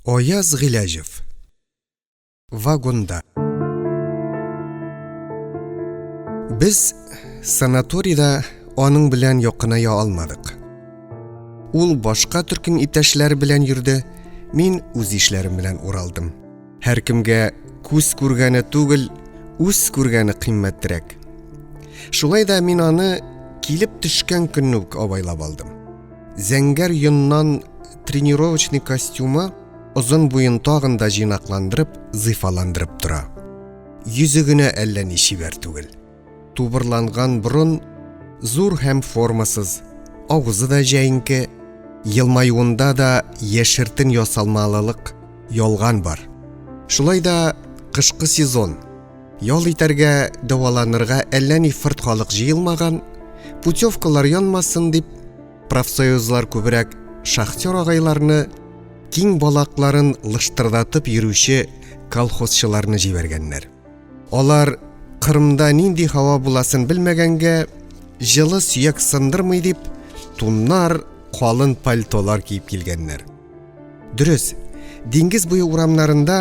Аяз Гыйләҗев. Вагонда. Без санаторийда аның белән якыная алмадык. Ул башка төркем иптәшләре белән йөрде, мин үз ишләрем белән уралдым. Һәркемгә күз күргәне түгел, үз күргәне кыйммәтрәк. Шулай да мин аны килеп төшкән көнне үк абайлап алдым. Зәңгәр йоннан тренировочный костюмы озын буен тагын да җыйнакландырып, зыйфаландырып тора. Йөзе генә әллә ни чибәр түгел. Тубырланган борын зур һәм формасыз, авызы да җәенке, елмаюында да яшертен ясалмалылык, ялган бар. Шулай да кышкы сезон, ял итәргә, дәваланырга әллә ни фырт халык җыелмаган, путевкалар янмасын дип, профсоюзлар күбрәк шахтер агайларны, киң балакларын лыштырдатып йөрүче колхозчыларны җибәргәннәр. Алар Кырымда нинди һава буласын белмәгәнгә, җылы сөяк сындырмый дип, туннар, калын пальтолар киеп килгәннәр. Дөрес, диңгез буе урамнарында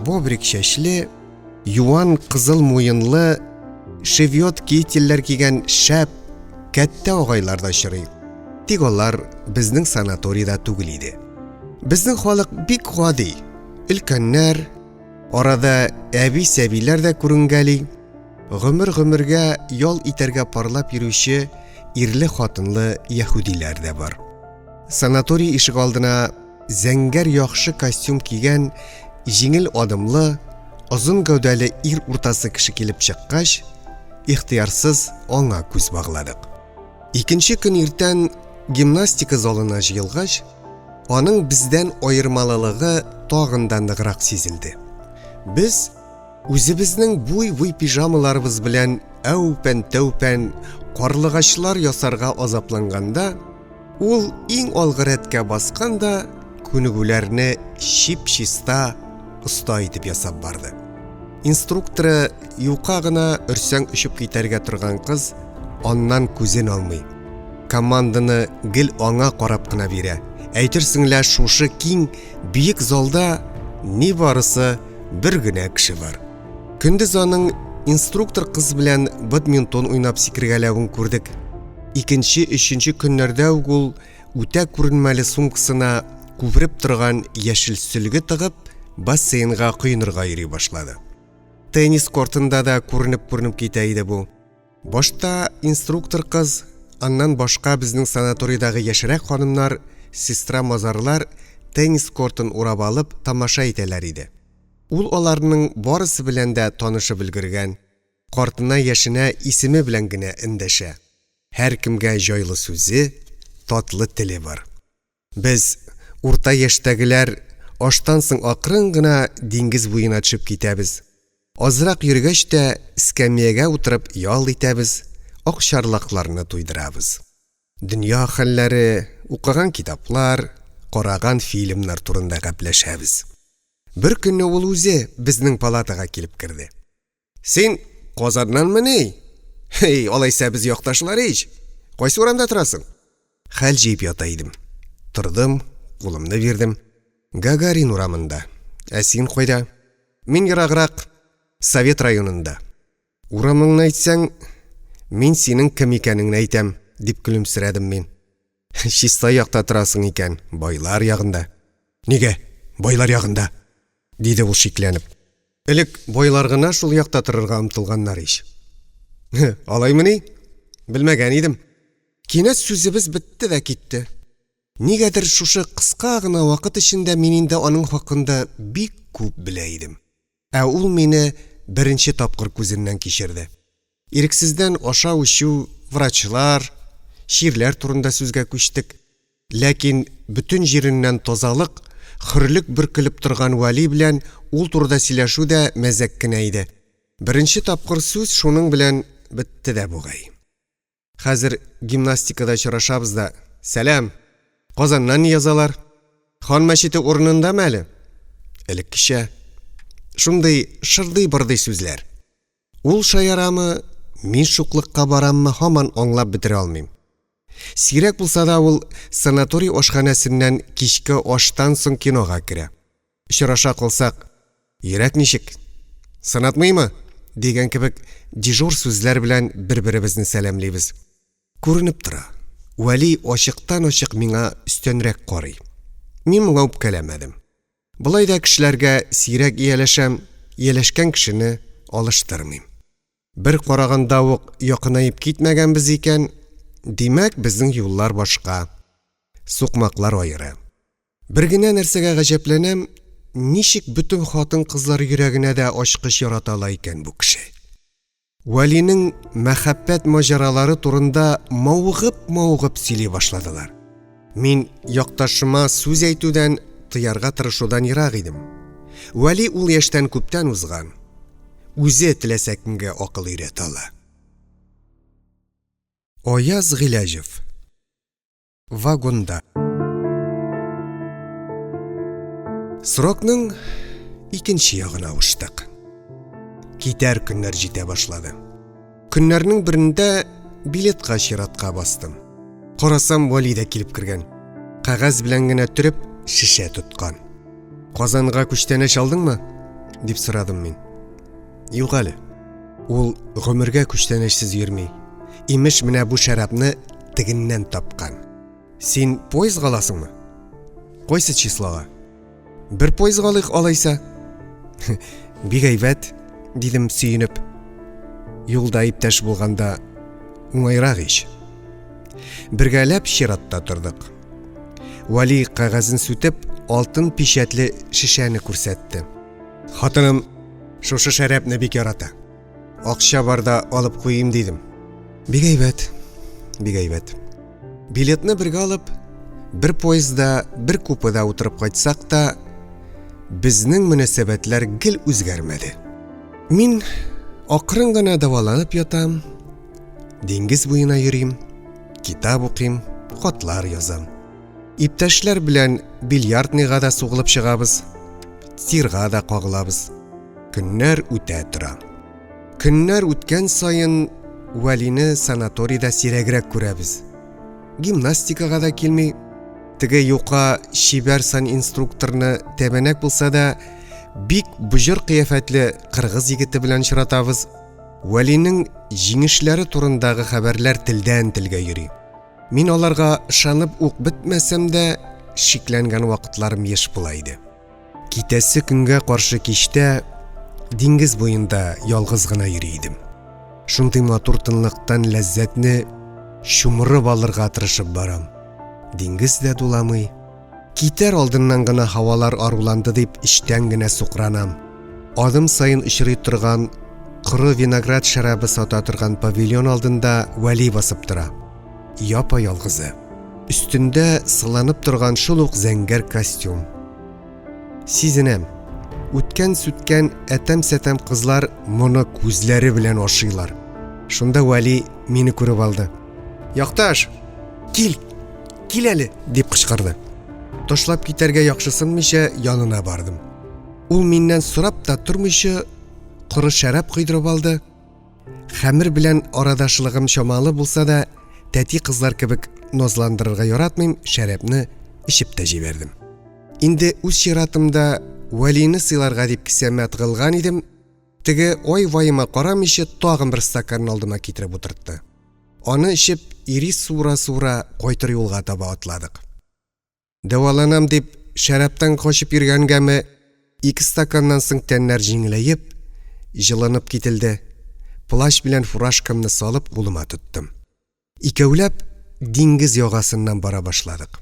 бобрик чәчле, юан кызыл муенлы, шевьот кительләр кигән шәп, кәттә агайлар да очрый. Тик алар безнең санаторийда түгел иде. Безнең халык бик гади. Өлкәннәр, Арада әби-сәбиләр дә күренгәли. Гомер-гомергә ял итәргә парлап йөрүче ирле-хатынлы яһүдиләр дә бар. Санаторий ишек алдына зәңгәр яхшы костюм кигән, җиңел адымлы, озын гәүдәле ир уртасы кеше килеп чыккач, ихтыярсыз аңа күз багладык. Икенче көн иртән гимнастика залына җыелгач, Аның бездән аермалылыгы тагын да ныграк сизелде. Без үзебезнең буй-буй пижамаларыбыз белән әүпән-тәүпән карлыгачлар ясарга азапланганда, ул иң алгы рәткә баскан да күнегүләрне чип-чиста, оста итеп ясап барды. Инструкторы юка гына өрсәң очып китәргә торган кыз аннан күзен алмый. Команданы гел аңа карап кына бирә. Әйтерсең лә шушы киң, биек залда ни барысы бер генә кеше бар. Көндез аның инструктор кыз белән бадминтон уйнап сикергәләвен күрдек. Икенче, өченче көннәрдә үк ул үтә күренмәле сумкасына күпереп торган яшел сөлге тыгып, бассейнга коенырга йөри башлады. Теннис кортында да күренеп-күренеп китә иде бу. Башта инструктор кыз, аннан башка безнең санаторийдагы яшьрәк ханымнар, сестра-мазарлар теннис кортын урап алып тамаша итәләр иде. Ул аларның барысы белән дә танышып өлгергән, картына-яшенә исеме белән генә эндәшә. Һәркемгә җайлы сүзе, татлы теле бар. Без, урта яшьтәгеләр, аштан соң акрын гына диңгез буена төшеп китәбез. Азрак йөргәч тә, эскәмиягә утырып ял итәбез, акчарлакларны туйдырабыз. Дөнья хәлләре, укыган китаплар, караган фильмнар турында гәпләшәбез. Бер көнне ул үзе безнең палатага килеп керде. Син Казаннанмыни? Һей, алайса без якташлар ич. Кайсы урамда торасың? Хәл җыеп ята идем. Тордым, кулымны бирдем. Гагарин урамында. Ә син кайда? Мин ераграк, Совет районында. Урамыңны әйтсәң, мин синең кем икәнеңне әйтәм, дип көлемсерәдем мин. Чистай якта торасың икән, байлар ягында. Нигә байлар ягында? диде ул шикләнеп. Элек байлар гына шул якта торырга омтылганнар ич. Алаймыни? Белмәгән идем. Кинәт сүзебез бетте дә китте. Нигәдер шушы кыска гына вакыт эчендә мин инде аның хакында бик күп белә идем. Ә ул мине беренче тапкыр күзеннән кичерде. Ирексездән ашау-эчү, врачлар, чирләр турында сүзгә күчтек. Ләкин бөтен җиреннән тазалык, хөрлек бөркелеп торган Вәли белән ул турыда сөйләшү дә мәзәк кенә иде. Беренче тапкыр сүз шуның белән бетте дә бугай. Хәзер гимнастикада очрашабыз да, сәлам! Казаннан ни язалар? Хан мәчете урынындамы әле? Элеккечә. Шундый шырдый-бырдый сүзләр. Ул шаярамы, мин шуклыкка бараммы, һаман аңлап бетерә алмыйм. Сирәк булса да ул санаторий ашханәсеннән кичке аштан соң кинога керә. Очраша калсак, йөрәк ничек? Сынатмыймы? дигән кебек дежур сүзләр белән бер-беребезне сәламлибез. Күренеп тора, Вәли ачыктан-ачык миңа өстәнрәк карый. Мин моңа үпкәләмәдем. Болай да кешеләргә сирәк ияләшәм, ияләшкән кешене алыштырмыйм. Бер караганда ук якынаеп китмәгәнбез икән, димәк, безнең юллар башка, сукмаклар аеры. Бер генә нәрсәгә гаҗәпләнәм, ничек бөтен хатын-кызлар йөрәгенә дә ачкыч ярата ала икән бу кеше? Вәлинең мәхәббәт маҗаралары турында мавыгып-мавыгып сөйли башладылар. Мин якташыма сүз әйтүдән, тыярга тырышудан ерак идем. Вәли ул яшьтән күптән узган. Үзе теләсә кемгә акыл өйрәтә ала. Аяз Гыйләҗев. Вагонда. Срокның икенче ягына авыштык. Китәр көннәр җитә башлады. Көннәрнең берендә билетка чиратка бастым. Карасам, Вали дә килеп кергән. Кәгазь белән генә төреп, шешә тоткан. Казанга күчтәнәч алдыңмы? дип сорадым мин. Юк әле. Ул гомергә күчтәнәчсез йөрми. Имеш, менә бу шәрабны тегеннән тапкан. Син поездга аласыңмы? Кайсы числога? Бер поездга алыйк алайса. Бик әйбәт, дидем сөенеп. Юлда иптәш булганда уңайрак ич. Бергәләп чиратта тордык. Вали кәгазен сүтеп, алтын пичәтле шешәне күрсәтте. Хатыным шушы шәрабны бик ярата. Акча барда алып куйыйм дидем. Бик әйбәт, бик әйбәт. Билетны бергә алып, бер поездда, бер купеда утырып кайтсак та, безнең мөнәсәбәтләр гел үзгәрмәде. Мин акрын гына дәваланып ятам, диңгез буена йөрим, китап укыйм, хатлар язам. Иптәшләр белән бильярдныйга да сугылып чыгабыз, тирга да кагылабыз. Көннәр үтә тора. Көннәр үткән саен Вәлине санаторийда сирәгрәк күрәбез. Гимнастикага да килми. Теге юка чибәр санинструкторны тәбәнәк булса да, бик боҗыр кыяфәтле кыргыз егете белән очратабыз. Вәлинең җиңешләре турындагы хәбәрләр телдән телгә йөри. Мин аларга ышанып ук бетмәсәм дә, шикләнгән вакытларым еш була иде. Китәсе көнгә каршы кичтә диңгез буенда ялгыз гына йөри идем. Шундый матур тынлыктан ләззәтне чумырып алырга тырышып барам. Диңгез дә дуламый. Китәр алдыннан гына һавалар аруланды дип эчтән генә сукранам. Адым саен очрый торган коры виноград шәрабы сата торган павильон алдында Вәли басып тора. Япа ялгызы. Өстендә сыланып торган шул ук зәңгәр костюм. Сизенәм. Үткән-сүткән әтәм-сәтәм кызлар моны күзләре белән ашыйлар. Шунда Вәли мине күреп алды. Якташ, кил, кил әле, дип кычкырды. Ташлап китәргә яхшысынмыйча янына бардым. Ул миннән сорап та тормыйча коры шәраб койдырып алды. Хәмер белән арадашлыгым чамалы булса да, тәти кызлар кебек назландырырга яратмыйм, шәрабны эчеп тә җибәрдем. Инде үз чиратымда Вәлине сыйларга дип кесәмә тыгылган идем, теге ай-ваема карамыйча тагын бер стаканны алдыма китереп утыртты. Аны эчеп, ирис суыра-суыра кайтыр юлга таба атладык. Дәваланам дип, шәрабтан качып йөргәнгәме, ике стаканнан соң тәннәр җиңеләеп, җылынып кителде. Плащ белән фуражкамны салып кулыма тоттым. Икәүләп диңгез ягасыннан бара башладык.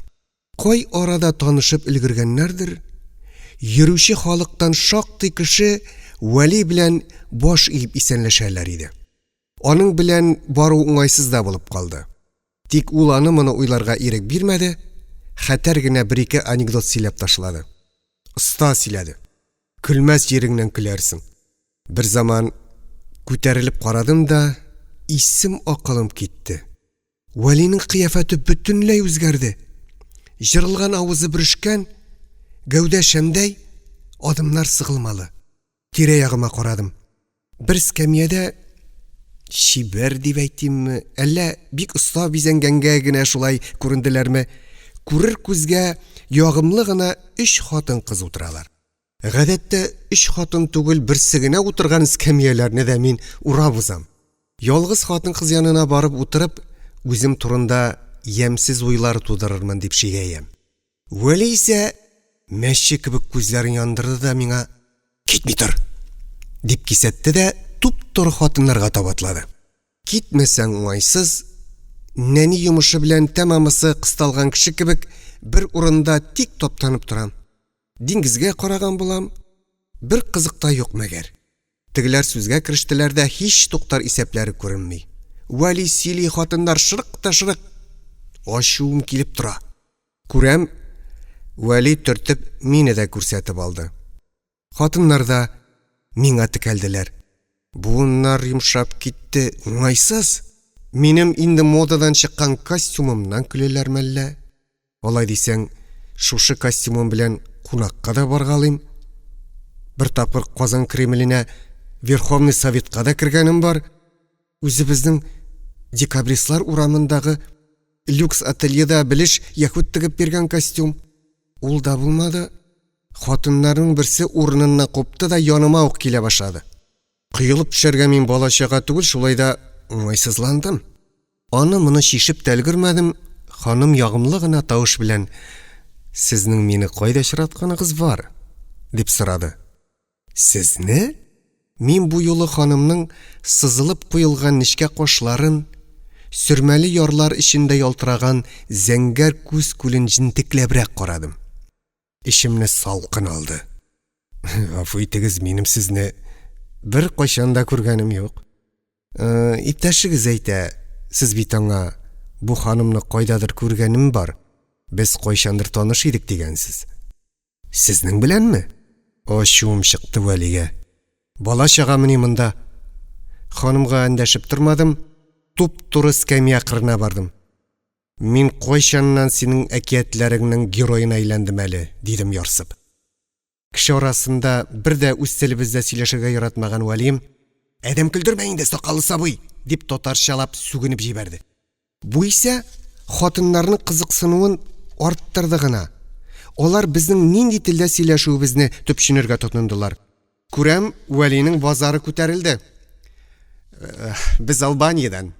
Кай арада танышып өлгергәннәрдер, йөрүче халыктан шактый кеше Вәли белән баш иеп исәнләшәләр иде. Аның белән бару уңайсыз да булып калды. Тик ул аны-моны уйларга ирек бирмәде, хәтәр генә бер-ике анекдот сөйләп ташлады. Оста сөйләде. Көлмәс җиреңнән көләрсең. Берзаман күтәрелеп карадым да, исем-акылым китте. Вәлинең кыяфәте бөтенләй үзгәрде. Җырылган авызы бөрешкән, гәүдә шәмдәй, адымнар сыгылмалы. Тирә-ягыма карадым. Бер эскәмиядә чибәр дип әйтимме, әллә бик оста бизәнгәнгә генә шулай күренделәрме, күрер күзгә ягымлы гына өч хатын-кыз утыралар. Гадәттә, өч хатын түгел, берсе генә утырган эскәмияләрне дә мин урап узам. Ялгыз хатын-кыз янына барып утырып, үзем турында ямьсез уйлар тудырырмын дип шигәям. Вәли исә мәче кебек күзләрен яндырды да миңа «Китми тор!» дип кисәтте дә туп-туры хатыннарга таба атлады. Китмәсәң уңайсыз, нәни йомышы белән тәмамысы кысталган кеше кебек бер урында тик таптанып торам. Диңгезгә караган булам, бер кызык та юк мәгәр. Тегеләр сүзгә керештеләр дә һич туктар исәпләре күренми. Вәли сөйли, хатыннар шырык та шырык. Ачуым килеп тора. Күрәм, Вәли төртеп мине дә күрсәтеп алды. Хатыннар да миңа текәлделәр. Буыннар йомшап китте, уңайсыз. Минем инде модадан чыккан костюмымнан көләләр мәллә? Алай дисәң, шушы костюмым белән кунакка да баргалыйм. Бер тапкыр Казан Кремленә Верховный Советка да кергәнем бар. Үзебезнең Декабристлар урамындагы люкс ательеда белеш яһүд тегеп биргән костюм. Ул да булмады. Хатыннарның берсе урыныннан купты да яныма ук килә башлады. Коелып төшәргә мин бала-чага түгел, шулай да уңайсызландым. Аны-моны чишеп тә өлгермәдем, ханым ягымлы гына тавыш белән, Сезнең мине кайда очратканыгыз бар? дип сорады. Сезне? Мин бу юлы ханымның сызылып куелган нечкә кашларын, сөрмәле ярлар эчендә ялтыраган зәңгәр күз күлен җентекләбрәк карадым. Эчемне салкын алды. Гафу итегез, минем сезне беркайчан да күргәнем юк. Э, иптәшегез әйтә, сез бит аңа бу ханымны кайдадыр күргәнем бар. Без кайчандыр таныш идек дигәнсез. Сезнең беләнме? Ачуым чыкты Вәлигә. Бала чагамыни монда? Ханымга эндәшеп тормадым, туп-туры эскәмия кырына бардым. Мин кайчаннан синең әкиятләреңнең героена әйләндем әле, дидем ярсып. Кеше арасында бер дә үз телебездә сөйләшергә яратмаган Вәлием, Адәм көлдермә инде, сакаллы сабый, дип татарчалап сүгенеп җибәрде. Бу исә хатыннарның кызыксынуын арттырды гына. Алар безнең нинди телдә сөйләшүебезне төпченергә тотындылар. Күрәм, Вәлинең базары күтәрелде. Без Албаниядән.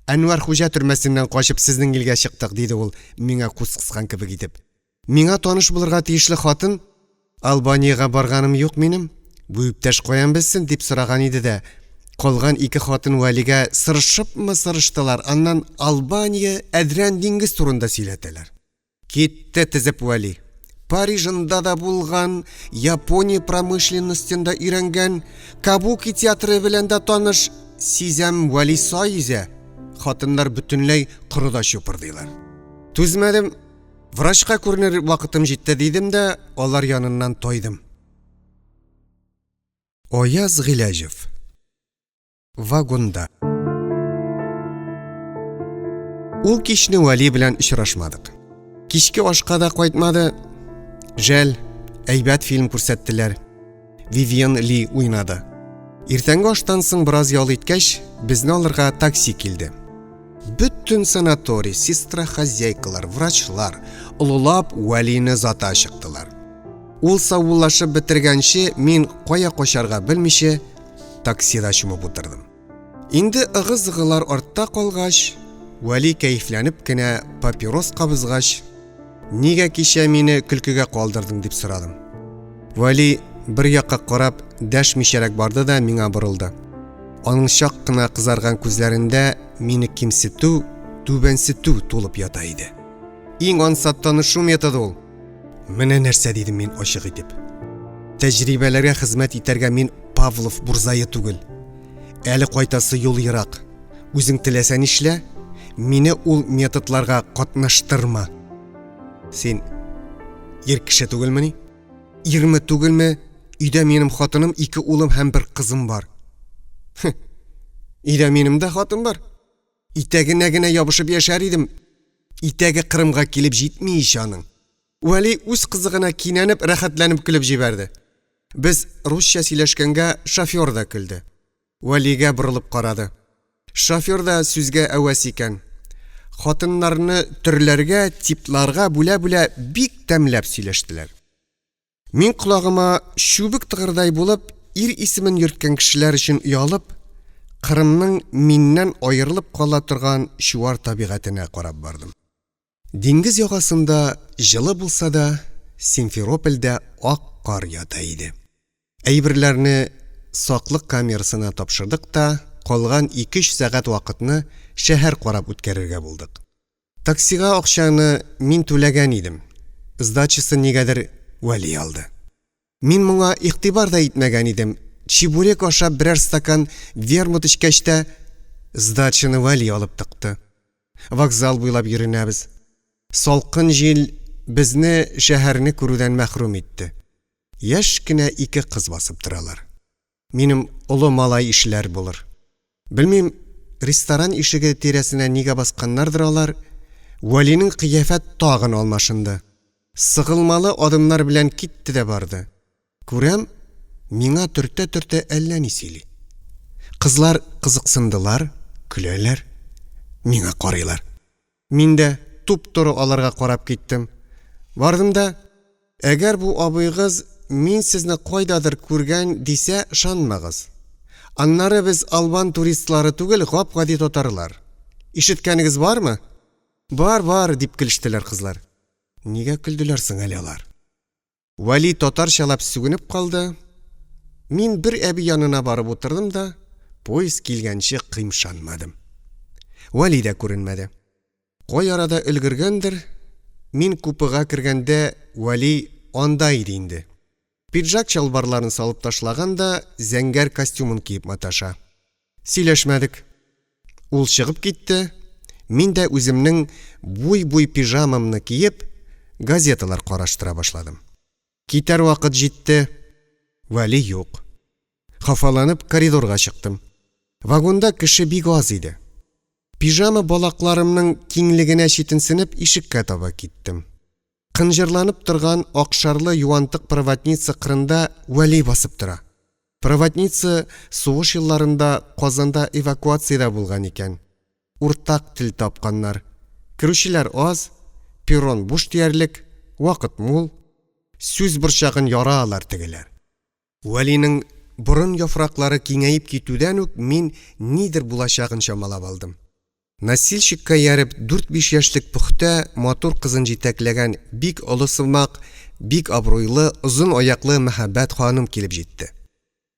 Әнвәр хуҗа төрмәсеннән качып сезнең илгә чыктык, диде ул, миңа күз кыскан кебек итеп. Миңа таныш булырга тиешле хатын, Албаниягә барганым юк минем, бу иптәш каян белсен, дип сораган иде дә, калган ике хатын Вәлигә сырышыпмы сырыштылар, аннан Албания, Әдрән диңгез турында сөйләтәләр. Китте тезеп Вәли. Парижында да булган, Япония промышленностен да өйрәнгән, Кабуки театры белән дә таныш. Сизәм, Вәли сай йөзә. Хатыннар бөтенләй коры да чупырдыйлар. Түзмәдем, врачка күренер вакытым җитте дидем дә, алар яныннан тайдым. Аяз Гыйләҗев. Вагонда. Ул кичне Вәли белән очрашмадык. Кичке ашка да кайтмады. Жәл, әйбәт фильм күрсәттеләр. Вивиан Ли уйнады. Иртәнге аштан соң бераз ял иткәч, безне алырга такси килде. Бөтен санаторий, сестра-хозяйкалар, врачлар олылап Вәлине зата чыктылар. Ул саубуллашып бетергәнче, мин кая качарга белмичә, таксида чумып утырдым. Инде ыгы-зыгылар артта калгач, Вәли кәефләнеп кенә папирос кабызгач, нигә кичә мине көлкегә калдырдың дип сорадым. Вәли бер якка карап дәшмичәрәк барды да миңа борылды. Аның чак кына кызарган күзләрендә мине кимсетү, түбәнсетү тулып ята иде. Иң ансат танышу методы ул. Менә нәрсә дидем мин ачык итеп. Тәҗрибәләргә хезмәт итәргә мин Павлов бурзае түгел. Әле кайтасы юл ерак. Үзең теләсә нишлә, мине ул методларга катнаштырма. Син ир кеше түгелмени? Ирме түгелме? Өйдә минем хатыным, ике улым һәм бер кызым бар. Өйдә минем дә хатын бар. Итәгенә генә ябышып яшәр идем. Итәге Кырымга килеп җитми ич аның. Вәли үз кызыгына кинәнеп, рәхәтләнеп көлеп җибәрде. Без русча сөйләшкәнгә шофер да көлде. Вәлигә борылып карады. Шофер да сүзгә әвәс икән. Хатыннарны төрләргә, типларга бүлә-бүлә бик тәмләп сөйләштеләр. Мин колагыма чүбек тыгырдай булып, ир исемен йөрткән кешеләр өчен оялып, Кырымның миннән аерылып кала торган чуар табигатенә карап бардым. Диңгез ягасында җылы булса да, Симферопольдә ак кар ята иде. Әйберләрне саклык камерасына тапшырдык та, калган ике-өч сәгать вакытны шәһәр карап үткәрергә булдык. Таксига акчаны мин түләгән идем, сдачасын нигәдер Вәли алды. Мин моңа игътибар да итмәгән идем, чебурек ашап берәр стакан вермут эчкәч тә, сдачаны Вәли алып тыкты. Вокзал буйлап йөренәбез. Салкын җил безне шәһәрне күрүдән мәхрүм итте. Яшь кенә ике кыз басып торалар. Минем олы малай ишеләр булыр. Белмим, ресторан ишеге тирәсенә нигә басканнардыр алар, Вәлинең кыяфәт тагын алмашынды. Сыгылмалы адымнар белән китте дә барды. Күрәм, миңа төртә-төртә әллә ни сөйли. Кызлар кызыксындылар, көләләр, миңа карыйлар. Мин дә туп-туры аларга карап киттем. Бардым да, әгәр бу абыегыз мин сезне кайдадыр күргән дисә, ышанмагыз. Аннары без албан туристлары түгел, гап-гади татарлар. Ишеткәнегез бармы? Бар, бар, дип көлештеләр кызлар. Нигә көлделәр соң әле алар? Вәли татарчалап сүгенеп калды. Мин бер әби янына барып утырдым да, поезд килгәнче кыймшанмадым. Вәли дә күренмәде. Кай арада өлгергәндер, мин купега кергәндә Вәли анда иде инде. Пиджак чалбарларын салып ташлаган да зәңгәр костюмын киеп маташа. Сөйләшмәдек. Ул чыгып китте, мин дә үземнең буй-буй пижамамны киеп, газеталар караштыра башладым. Китәр вакыт җитте, Вәли юк. Хафаланып коридорга чыктым. Вагонда кеше бик аз иде. Пижама балакларымның киңлегенә читенсенеп ишеккә таба киттем. Кынҗырланып торган акшарлы юантык проводница кырында Вәли басып тора. Проводница сугыш елларында Казанда эвакуациядә булган икән. Уртак тел тапканнар. Керүчеләр аз, перрон буш диярлек, вакыт мул. Сүз борчагын яра алар тегеләр. Вәлинең борын яфраклары киңәеп китүдән үк мин нидер булачагын чамалап алдым. Носильщикка ияреп дүрт-биш яшьлек пөхтә, матур кызын җитәкләгән бик олы сымак, бик абруйлы, озын аяклы мәһабәт ханым килеп җитте.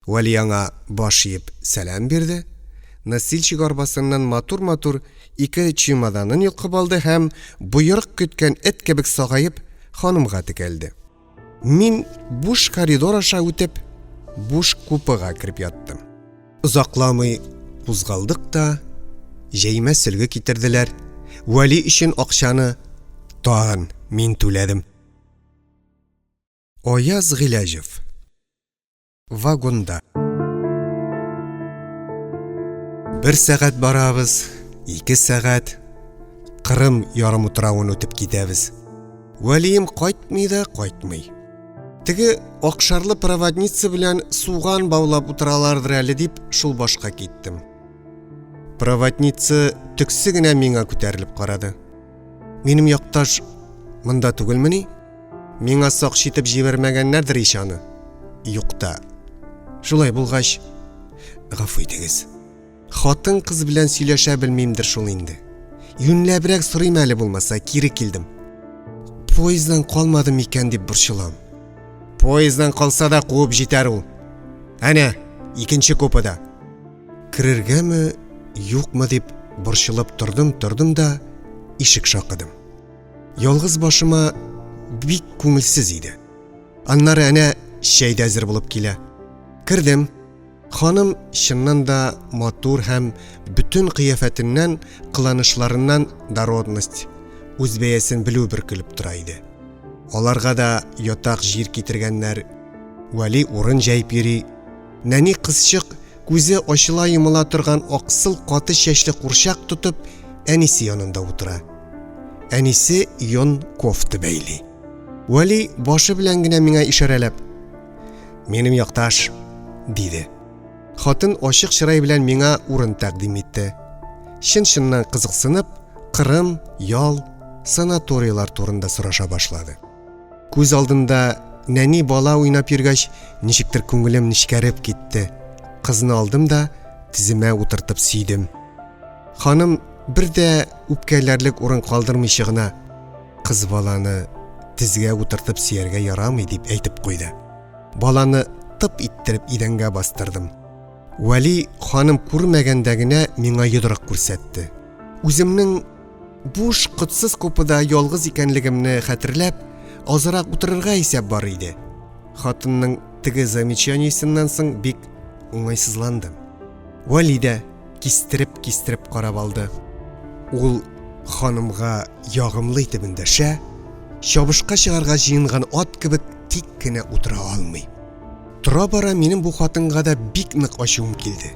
Вәли аңа баш иеп сәлам бирде, носильщик арбасыннан матур-матур ике чемоданын йолкып алды һәм, боерык көткән эт кебек сагаеп, ханымга текәлде. Мин буш коридор аша үтеп, буш купега кереп яттым. Озакламый кузгалдык та, җәймә сөлге китерделәр. Вәли өчен акчаны тагын мин түләдем. Аяз Гыйләҗев. Вагонда. Бер сәгать барабыз, ике сәгать. Кырым ярымутравын үтеп китәбез. Вәлием кайтмый да кайтмый. Теге акшарлы проводница белән суган баулап утыралардыр әле дип шул башка киттем. Проводница төксе генә миңа күтәрелеп карады. Минем якташ монда түгелмени? Миңа сакчы итеп җибәрмәгәннәрдер ич аны. Юкта. Шулай булгач, гафу итегез. Хатын-кыз белән сөйләшә белмимдер шул инде. Юньләбрәк сорыйм әле булмаса, кире килдем. Поезддан калмадым микән дип борчылам. Поезддан калса да куып җитәр ул. Әнә, икенче купеда. Керергәме, юкмы дип борчылып тордым-тордым да ишек шакыдым. Ялгыз башыма бик күңелсез иде. Аннары әнә чәй дә әзер булып килә. Кердем. Ханым чыннан да матур һәм бөтен кыяфәтеннән, кыланышларыннан дородность, үз бәясен белү бөркелеп тора иде. Аларга да ятак җир китергәннәр. Вәли урын җәеп йөри. Нәни кызчык күзе ачыла-йомыла торган аксыл каты чәчле курчак тотып, әнисе янында утыра. Әнисе йон кофта бәйли. Вәли башы белән генә миңа ишарәләп, Минем якташ, диде. Хатын ачык чырай белән миңа урын тәкъдим итте. Чын-чыннан кызыксынып, Кырым, ял, санаторийлар турында сораша башлады. Күз алдында нәни бала уйнап йөргәч, ничектер күңелем нечкәреп китте. Кызны алдым да теземә утыртып сөйдем. Ханым бер дә үпкәләрлек урын калдырмыйча гына кыз баланы тезгә утыртып сөяргә ярамый дип әйтеп куйды. Баланы тып иттереп идәнгә бастырдым. Вәли ханым күрмәгәндә генә миңа йодрык күрсәтте. Үземнең буш, котсыз купеда ялгыз икәнлегемне хәтерләп, азрак утырырга исәп бар иде. Хатынның теге замечаниесеннән соң бик уңайсызландым. Вәли дә кистереп-кистереп карап алды. Ул ханымга ягымлы итеп эндәшә, чабышка чыгарга җыенган ат кебек тик кенә утыра алмый. Тора-бара минем бу хатынга да бик нык ачуым килде.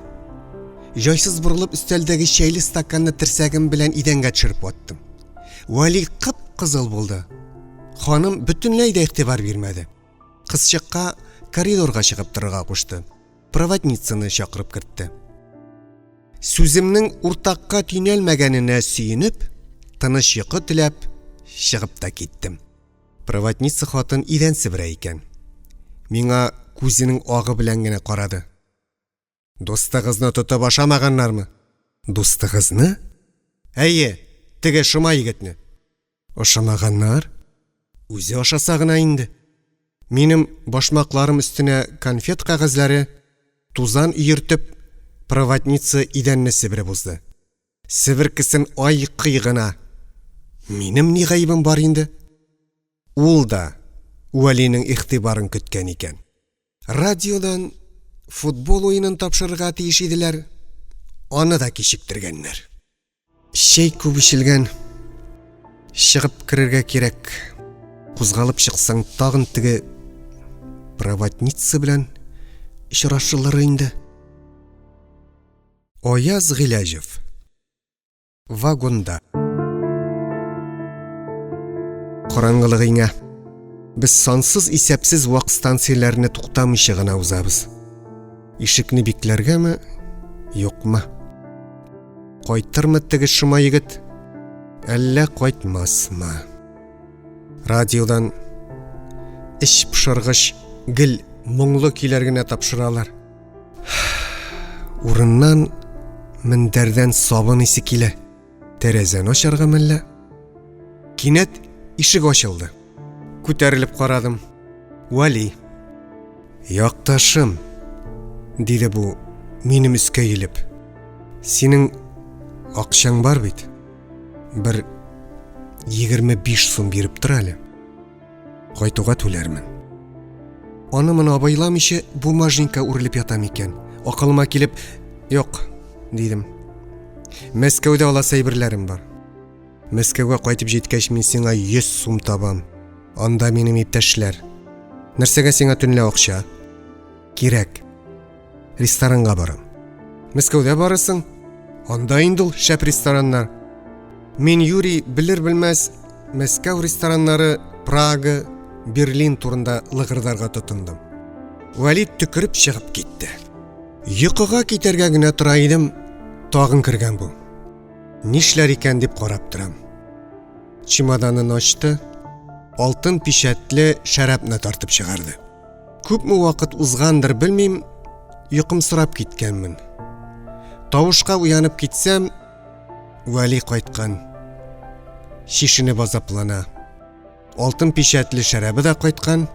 Җайсыз борылып өстәлдәге чәйле стаканны терсәгем белән идәнгә төшереп ваттым. Вәли кып-кызыл булды. Ханым бөтенләй дә игътибар бирмәде. Кызчыкка коридорга чыгып торырга кушты. Проводницаны чакырып кертте. Сүземнең уртакка төйнәлмәгәненә сөенеп, тыныч йокы теләп, чыгып та киттем. Проводница хатын идән себерә икән. Миңа күзенең агы белән генә карады. Дустыгызны тотып ашамаганнармы? Дустыгызны? Әйе, теге шома егетне. Ашамаганнар? Үзе ашаса гына инде. Минем башмакларым өстенә конфет кәгазьләре, тузан өертеп, проводница идәнне себереп узды. Себеркесен айкый гына. Минем ни гаебем бар инде? Ул да Вәлинең игътибарын көткән икән. Радиодан футбол уенын тапшырырга тиеш иделәр, аны да кичектергәннәр. Чәй күп эчелгән. Чыгып керергә кирәк. Кузгалып чыксаң, тагын теге проводница белән очрашылыр инде. Аяз Гыйләҗев. Вагонда. Караңгылык иңә. Без сансыз исәпсез вак станцияләрне туктамыйча гына узабыз. Ишекне бикләргәме, юкмы? Кайтырмы теге шома егет? Әллә кайтмасмы? Радиодан эч пошыргыч гел моңлы көйләр генә тапшыралар. Урыннан мендәрдән сабын исе килә. Тәрәзәне ачарга мәллә? Кинәт ишек ачылды. Күтәрелеп карадым. Вәли. Якташым, диде бу, минем өскә иелеп. Синең акчаң бар бит. Бер 25 сум биреп тор әле. Кайтуга түләрмен. Аны моны абайламыйча бумажникка үрелеп ятам икән. Акылыма килеп, юк, дидем. Мәскәүдә аласы әйберләрем бар. Мәскәүгә кайтып җиткәч, мин сиңа 100 сум табам. Анда минем иптәшләр. Нәрсәгә сиңа төнлә акча? Кирәк. Ресторанга барам. Мәскәүдә барасың? Анда инде ул шәп рестораннар. Мин Юрий белер-белмәс Мәскәү рестораннары, Прага, Берлин турында лыгырдарга тотындым. Вәлид төкереп чыгып китте. Йокыга китәргә генә тора идем, тагын кергән бу. Нишләр икән дип карап торам. Чемоданын ачты, алтын пичәтле шәрабны тартып чыгарды. Күпме вакыт узгандыр, белмим, йокымсырап киткәнмен. Тавышка уянып китсәм, Вәли кайткан. Чишенеп азаплана. Алтын пичәтле шәрабы да кайткан,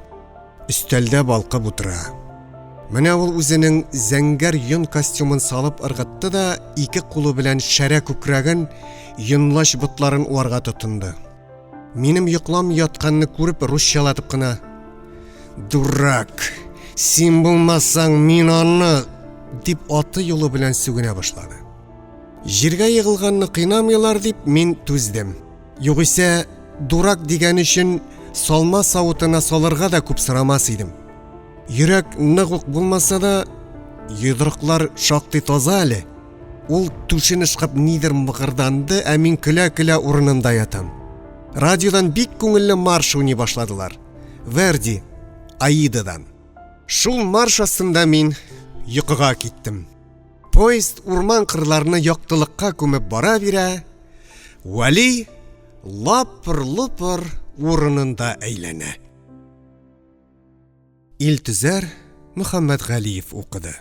өстәлдә балкып утыра. Менә ул үзенең зәңгәр йон костюмын салып ыргытты да ике кулы белән шәрә күкрәген, йонлач ботларын уарга тотынды. Минем йоклам ятканны күреп русчалатып кына Дурак! Син булмасаң, мин аны! дип аты юлы белән сүгенә башлады. Җиргә егылганны кыйнамыйлар дип мин түздем. Югыйсә, дурак дигән өчен салма савытына салырга да күп сорамас идем. Йөрәк нык ук булмаса да, йодрыклар шактый таза әле. Ул түшен ышкып нидер мыгырданды, ә мин көлә-көлә урынымда ятам. Радиодан бик күңелле марш уйный башладылар. Верди, Аидадан. Шул марш астында мин йокыга киттем. Поезд урман кырларны яктылыкка күмеп бара бирә, Вәли лапыр-лопыр урынында әйләнә. Илтөзәр Мөхәммәтгалиев укыды.